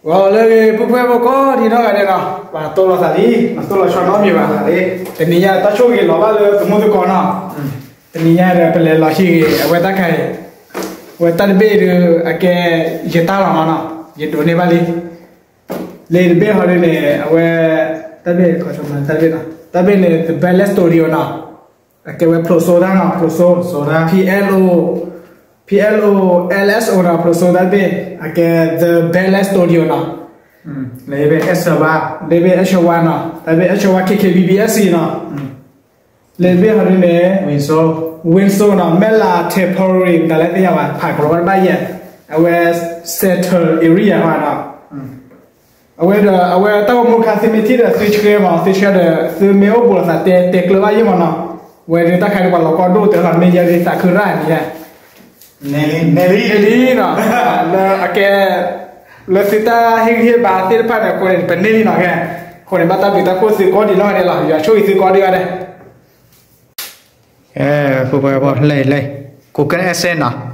ဂီၤလၢအဂ့ၤ ပုၢ်ဖိဝဲၢ်ဖိကိးဒံးနီၢ်ဂၤဒဲးနီၤ, ပှၤတိၢ်လီၤသးလံ, ပှၤတိၢ်လီၤဆီနီတမံၤဘၣ်သးလံ. တနံၤညါတၢ်ဆိၣ်ဂ့ၤလီၤဘၣ်လၢသမူသကိးနီၤ. တနံၤညါဒီး ပလဲၤလီၤဟံၣ်ဂ့ၤ အဝဲတၢ်ခါအံၤ, အဝဲတၢ်တဘ့ၣ်ဒုး အကဲ ယတၢ်လီၤနီၤနီၤ, ယဒိးန့ၢ်ဘၣ်လံ. လၢတဘ့ၣ်ဟီဒုးန့ၣ် အဝဲ တၢ်ဘ့ၣ် တၢ်ဘ့ၣ်နီၤ, တၢ်ဘ့ၣ်န့ၣ် The Ballet Studio နီၤ, အကဲဝဲ Pro Sound နီၤ, Pro Sound, P L O, P L O L S O နီၤ, Pro Sound တၢ်ဘ့ၣ် အကဲ The Ballet Studio နီၤ, လၢဘ့ၣ် H one နီၤ, တၢ်ဘ့ၣ် H one K K B B S နီၤ, လၢတဘ့ၣ်ဟီဒုးန့ၣ် Windsor နီၤ, မဲၢ်လး Temporary တၢ်လၢသ့ၣ်ညါဘၣ် ဖးကီးဝဲတဘၣ်ယဲၢ်, အဝဲ Settle Area နီၤ. အဝဲဒီး အဝဲတၢ်ဂီၤမူခါ သုမ့ၢ်ထံၣ်ဒီးသုဆှၢမး သုဆှၢဒီး သုမ့ၢ်အိၣ်ဘူးလိာ်သးတဲတဲကျၢၤဘၣ်ယဲၢ်မးနီၤ, ဝဲဒုးတၢ်ခါဒုးပှၤလီၤကီဒိၣ်တၢ်လီၤ မ့ၢ်ယဲဒုးသးခုရၣ်န့ၣ်ယဲၢ်, န့ၣ်လံ န့ၣ်လံနီၤ, လၢအကဲ လၢသုတၢ်ဟ့ၣ်ဂံၢ်ဟ့ၣ်ဘါသ့ၣ်တဖၣ်န့ၣ် အဃိန့ၣ် ပန့ၢ်လံနီၤ, အဃိန့ၣ် ဘၣ်တၢ်ဘျုးတၢ်ဖှိၣ်သုကိးဒံးနီၢ်ဂၤဒဲးလီၤ, ယွၤဆိၣ်ဂ့ၤသုကိးဒံးဂၤဒဲး ဖိဖိဖိ လဲၤလဲၤ Google Access နီၤ,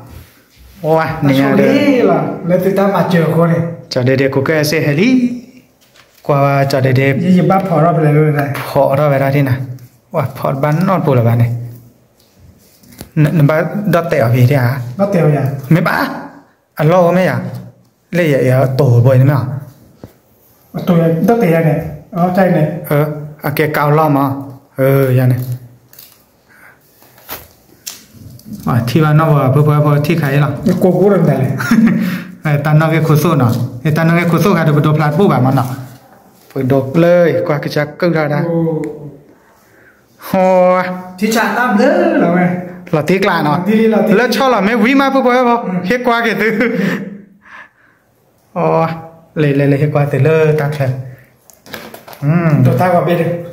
ဝါ န့ၣ် လၢသုတၢ်မၤစၢၤအဃိန့ၣ် ကၠီဒဲဒဲ Google Access ဟဲလံ, ကွၢ်ဝဲကၠီဒဲဒဲ ယဘၣ်ဖီၣ်ထီၣ်ဖဲလဲၣ်, ဖီၣ်ထီၣ်ဝဲဒၣ်ထံၣ်နၤ, ဝါ ဖီၣ်တဘၣ်နီတပူၤလၢၤဘၣ်န့ၣ်, နဘၣ်ဒီၣ်တဲာ်အီၤဖဲဒၣ်ဧါ, မ့ၢ်ဘၣ်, အလီၢ်အိၣ်မ့ၢ်ယၤ, လၢယအဲၣ်အတီၢ်ဘီအံၤန့ၣ်မ့ၢ်ဧါ, အကဲကးလီၢ်မး, ယၤန့ၣ် ထံၣ်ဘၣ်နီၢ်ဝဲ ဖိဖိဖိ ထံၣ်ခါအံၤလီၤ, တၢ်နီၣ်ဂံၢ်ခိၣ်သိၣ်နီၤ, တၢ်နီၣ်ဂံၢ်ခိၣ်သိၣ်ခါဒီး ပဒိဖျါတဘူၣ်ဘၣ်မးနီၤ, ပဒိကျၢၤ ကွၢ်ကစၢ်ကုၢ်ထီၣ်ဒၣ်, ဟီ, လီၤတံၢ်ကျါနီၤ, လၢဆီလီၤမ့ၢ်ဝံၤမး ဖိဖိဖိ ဟ့ၣ်ကွၢ်က့ၤသု, လဲၤလဲၤလဲၤ ဟ့ၣ်ကွၢ်သုလၢတၢ်ချၢ, ဒိးတၢ်ဂီၤဘ့ၣ်